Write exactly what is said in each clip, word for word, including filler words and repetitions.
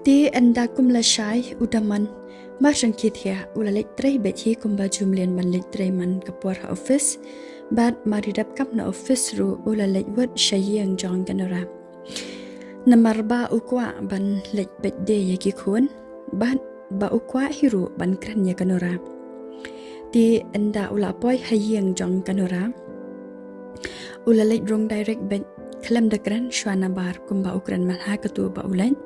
Te ynda kum la shai u Daman, mar shang ki thiah u la leit trei beit hi kumba ju mlien ban leit trei man ka por ha office. Bad mar i dep kam na office ruh u la leit wad sha ïing jong ka Nora. Namar ba u kwah ban leit beit de ïa ki khun, bad ba u kwah hi ruh ban kren ïa ka Nora. Te ynda u la poi ha ïing jong ka Nora, u la leit rung direct beit, khlem da kren shuwa nabar kumba u kren man ha katu ba u leit.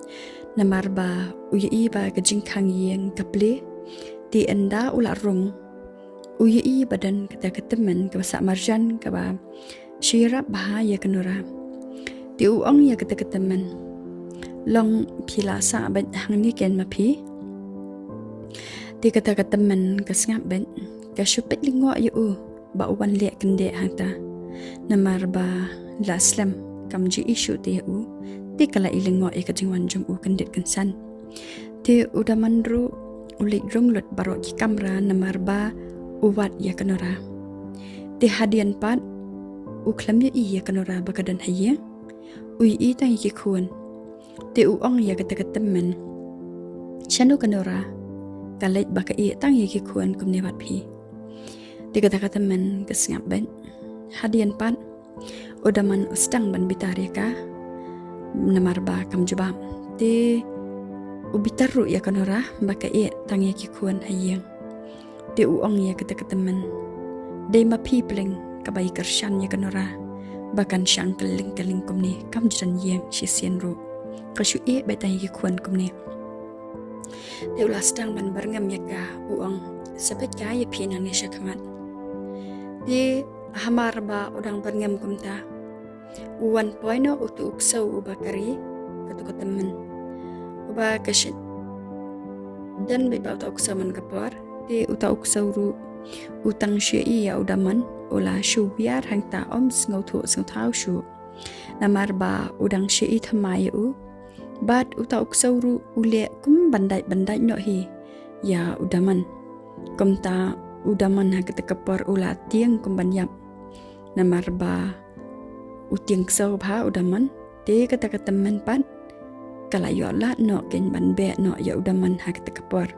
Namar ba u ïohi ba ka jingkhang ïing ka plie. Te ynda u la rung, u ïohi ba don kata ka tymmen kaba sah marjan kaba shu ïarap bha ïa ka Nora. Te u ong ïa kata ka tymmen, "Long phi la sah beit hangne ken ma phi?" Te kata ka tymmen ka sngap beit, ka shu peit lyngngoh ïa u ba u wan leh kyndit hangta. Namar ba la slem kam ju i shuh te ïa u, te ka la i lyngngoh ïa ka jingwan jong u kyndit kynsan. Te u Daman ruh u leit rung lut baroh ki kamra namar ba u wad ïa ka Nora. Te hadien pat u khlem ïohi ïa ka Nora ba ka don ha ïing, u ïohi tang ïa ki khun. Te u ong ïa kata ka tymmen, "Shano ka Nora? Ka leit ba ka ïeh tang ïa ki khun kumne bad phi." Te kata ka tymmen ka sngap beit. Hadien pat u Daman u sdang ban bitar ïa ka namar ba kam jubab. Te u bitar ruh ïa ka Nora ba ka ïeh tang ïa ki khun ha ïing. Te u ong ïa kata ka tymmen, "Dei ma phi pleng kaba i kyrshan ïa ka Nora ba kan shang kylleng kylleng kumne, kam ju don ïing shisien ruh, ka shu ïeh beit tang ïa ki khun kumne." Te u la sdang ban byrngem ïa ka, u ong, "Sa beit ka ïa phi nangne sha khmat." Te hamar ba u dang byrngem kumta, u wan poi noh uta u ksew uba ka ri, katu ka tymmen uba ka shit. Don beit ba uta u ksew man ka por. Te uta u ksew ruh u tang shu ïohi ïa u Daman, u la shu wiar hangta, um sngewthuh sngewthaw shuh. Namar ba u dang shu ïohi thymmai ïa u. Bad uta u ksew ruh u leh kum ban dait ban dait noh hi ïa u Daman. Kumta u Daman ha kata ka por u la tieng kum ban ïap. Namar ba u tieng ksew bha u Daman, te kata ka tymmen pat ka la ïoh lad noh ken ban beh noh ïa u Daman ha kata ka por.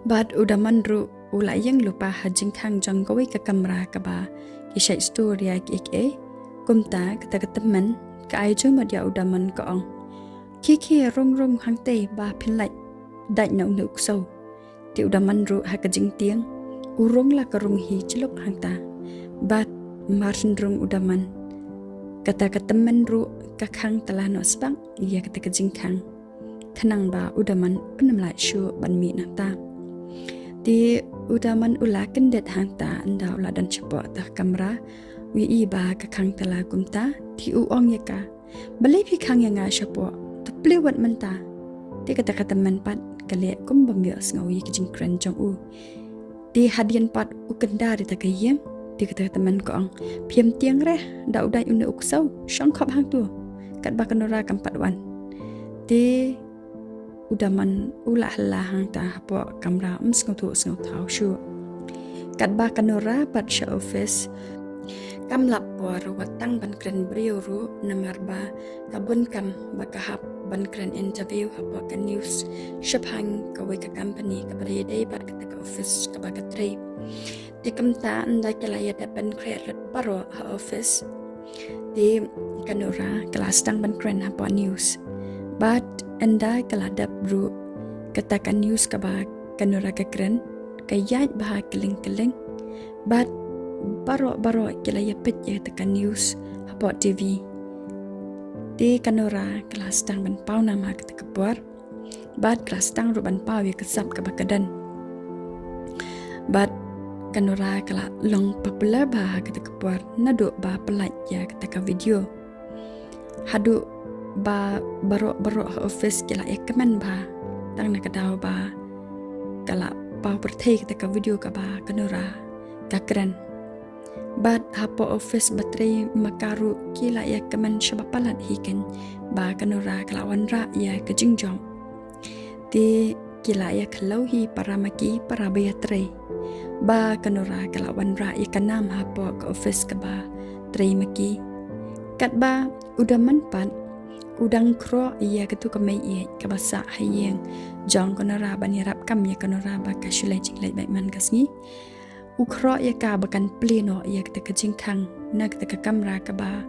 Bad u Daman ruh u la ïeng lypa ha jingkhang jong kawei ka kamra kaba ki shait stur ïa kiei kiei. Kumta kata ka tymmen ka ai jingmut ïa u Daman, ka ong, "Khie khie, rung rung hangtei ba phin lait dait na une u ksew." Te u Daman ruh ha ka jingtieng u rung la ka rung hi jluk hangta. Bad mar shu rung u Daman, kata ka tymmen ruh ka khang tala noh sbak ïa kata ka jingkhang, khnang ba u Daman un ym lah shuh ban mih nangta. Te u Daman u la kyndit hangta ynda u la don shapoh ta ka kamra, u ïohi ba ka khang tala kumta. Te u ong ïa ka, "Balei phi khang ïa nga shapoh? To plie wat mynta." Te kata ka tymmen pat ka leh kum bym ïohsngew ïa ki jingkren jong u. Te hadien pat u kyndar ïa ta ka ïing. Te kata ka tymmen ka ong, "Phim tieng re, da u dait une u ksew, shong khop hangtu, katba ka Nora kam pat wan." Te u Daman u la hla hangta hapoh kamra, um sngewthuh sngewthaw shuh. Katba ka Nora pat sha office, kam lap por wat tang ban kren briew ruh, namar ba ka bun kam ba ka hap ban kren interview hapoh ka news shaphang kawei ka company kaba dei dei bad kata ka office kaba ka trei. Te kumta ynda ki la ïa dep ban khreh lut baroh ha office, te ka Nora ka la sdang ban kren hapoh news. Bad ynda ka la dep ruh, kata ka news kaba ka Nora ka kren ka ïaid bha kylleng kylleng. Bad baroh baroh ki la ïa peit ïa kata ka news hapoh T V. Te ka Nora ka la sdang ban paw nam ha kata ka por. Bad ka la sdang ruh ban paw ïa ka sap kaba ka don. Bad ka Nora ka la long popular bha ha kata ka por, naduh ba pyllait ïa kata ka video. Haduh ba baroh baroh ha office ki la ïa kmen bha, tang na ka daw ba ka la paw pyrthei kata ka video kaba ka Nora ka kren. Bad hapoh office ba trei ma ka ruh ki la ïa kmen shaba palat hi ken ba ka Nora ka la wanrah ïa ka jingjop. Te ki la ïa khlaw hi para ma ki para ba ïa trei ba ka Nora ka la wanrah ïa ka nam hapoh ka office kaba trei ma ki. Katba u Daman pat u dang khroh ïa katu ka mei ïeit kaba sah ha ïing jong ka Nora ban ïarap kam ïa ka Nora ba ka shu leit jingleit beit man ka sngi. U khroh ïa ka ba kan plie noh ïa kata ka jingkhang na kata ka kamra kaba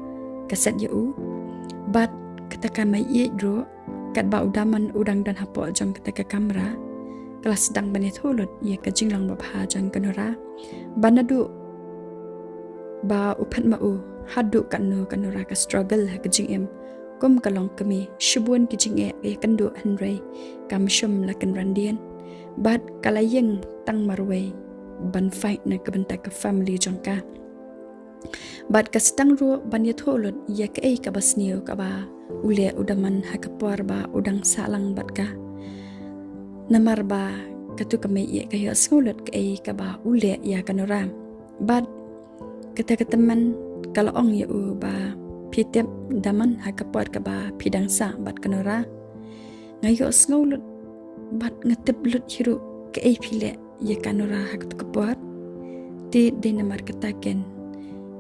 ka set ïa u. Bad kata ka mei ïeit ruh, katba u Daman u dang don hapoh jong kata ka kamra, ka la sdang ban ïathuh lut ïa ka jinglong babha jong ka Nora. Ba naduh ba u phet ma u, haduh katno ka Nora ka struggle ha ka jingim kum ka longkmie, shibun ki jingeh ka ïakynduh hynrei kam shym la kynran dien. Bad ka la ïeng tang marwei ban fight na ka bynta ka family jong ka. Bad ka sdang ruh ban ïathuh lut ïa kaei kaba sniew kaba u leh u Daman ha ka por ba u dang sah lang bad ka. Namar ba katu ka mei ïeit ka ïohsngew lut kaei kaba u leh ïa ka Nora. Bad kata ka tymmen ka la ong ïa u ba, phi tip Daman, ha ka por kaba phi dang sah bad ka Nora, nga ïohsngew lut bad nga tip lut hi ruh kaei phi leh ïa ka Nora ha katu ka por. Te dei namar kata keiñ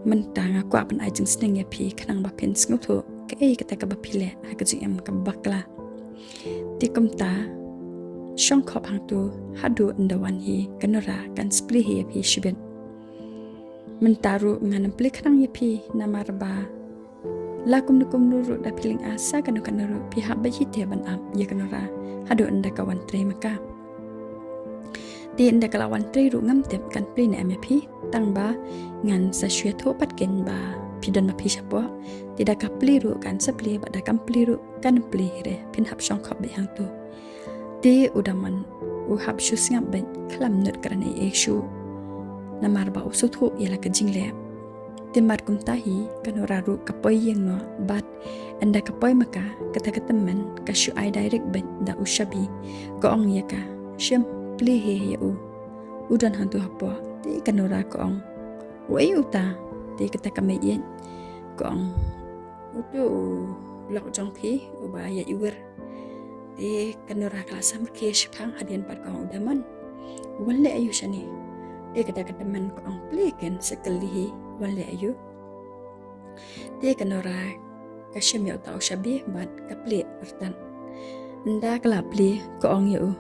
mynta nga kwah ban ai jingsneng ïa phi khnang ba phin sngewthuh kaei kata kaba phi leh ha ka jingim kaba bakla. Te kumta, shong khop hangtu haduh ynda wan hi ka Nora kan sa plie hi ïa phi shibit. Mynta ruh ngan ym plie khnang ïa phi namar ba la kumno kumno ruh da phi lyngngoh sa kano kano ruh phi hap beit hi te ban ap ïa ka Nora haduh ynda ka wan trei ma ka. Te ynda ka la wan trei ruh ngam tip kan plie ne em ïa phi, tang ba ngan sa shu ïathuh pat keiñ ba phi don ma phi shapoh. Te da ka plie ruh kan sa plie bad da kam plie ruh kan plie hi re, phin hap shong khop beit hangtu. Te u Daman u hap shu sngap beit, khlem nud kren ei ei shuh namar ba u sngewthuh ïa la ka jingleh. Te mar kumta hi ka Nora ruh ka poi ïing noh bad ynda ka poi ma ka, kata ka tymmen ka shu ai direct beit da u shabi. Ka ong ïa ka, shim, plie hi ïa u, u don hangtu hapoh. Te ka Nora ka ong, uei uta? Te kata ka mei ïeit ka ong, utu u lok jong phi uba ïaid iwir. Te ka Nora ka la samrkhie shiphang, hadien pat ka ong u Daman, wan leh aïu shane? Te kata ka tymmen ka ong, plie keiñ, sa kylli hi, wan leh aïu? Te ka Nora ka shim ïa uta u shabi bad ka plie artat. Ynda ka la plie ka ong ïa u,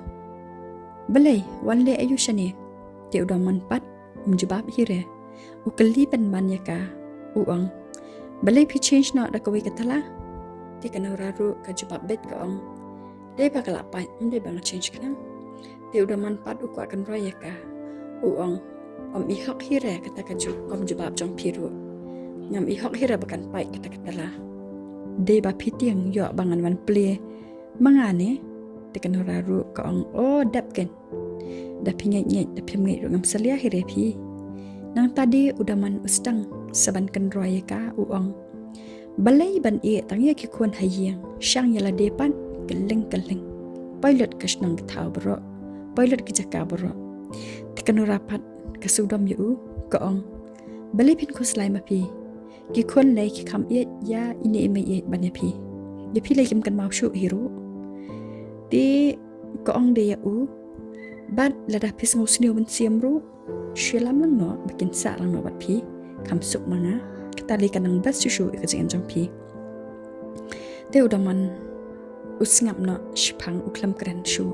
balei, wan leh aïu shane? Te u Daman pat um jubab hi re. U kylli pynban ïa ka, u ong, balei phi change noh da kawei ka tala? Te ka Nora ruh ka jubab beit ka ong, dei ba ka la pait, ym dei ba nga change khnang. Te u Daman pat u kwah kynroi ïa ka, u ong, ym i hok hi re kata ka ju-, kam jubab jong phi ruh. Ngam i hok hi re ba kan pait kata ka tala. Dei ba phi tieng ïoh ba ngan wan plie ma nga ne? Te ka Nora ruh ka ong, o, dep keiñ. Da phi ngeit ngeit, da phim ngeit ruh ngam salia hi re phi. Nangta de u Daman u sdang sa ban kynroi ïa ka, u ong, balei ban ïeh tang ïa ki khun ha ïing, shang ïa lade pat, kylleng kylleng. Poi lut ka shnong ka thaw baroh, poi lut ki jaka baroh. Te ka Nora pat ka sngewdom ïa u, ka ong, balei phin khuslai ma phi? Ki khun lei ki kham ïeit ïa ine i mei ïeit ban ïa phi. Ïa phi lei kim kynmaw shuh hi ruh. Te ka ong de ïa u, bad lada phi sngew sniew mynsiem ruh, shu ïalam lang noh ba kin sah lang noh bad phi, kham suk ma nga. Kata lei ka nang best shuh shuh ïa ka jingim jong phi. Te u Daman u sngap noh shiphang, u khlem kren shuh.